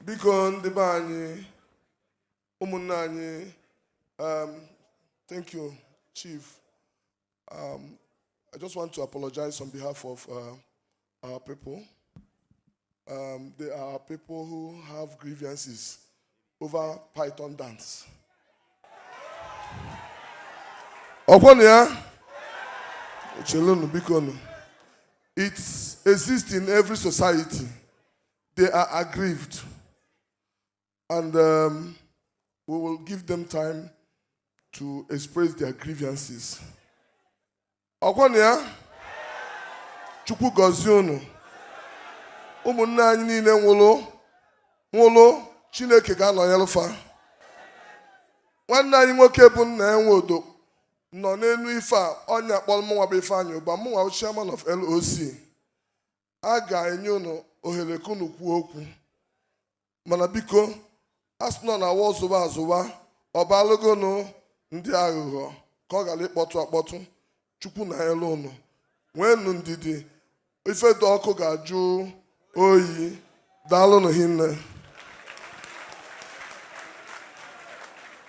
Biko, ndị be anyị, ụmụnne anyị, thank you, Chief. I just want to apologize on behalf of our people. There are people who have grievances over Python dance. Ọkwọnụ ya? Chelụnụ, biko nụ. It exists in every society. They are aggrieved. And we will give them time to express their grievances. Ọkwọnụ ya? Chukwu gọzie unu. Ụmụnne anyị niile nwụrụ nwụrụ, Chineke ga-anọnyere fa. Nwanne anyị nwoke bụ nna ya Nwodo nọ n'elu ife a ọnya kpọrọ mụnwa bụ Ifeanyị Ụba, mụnwa bụ chairman of LOC. A ga-enye unu ohere ka unu kwuo okwu, mana biko, a sị nọ na awa ọzụwa azụwa, ọ balụgonu ndị aghụghọ ka ọ ghara ịkpọtụ akpọtụ. Chukwu na elu unu nweenụ ndidi, ife dị ọkụ ga-ajụ oyi. Daalụnụ hinne.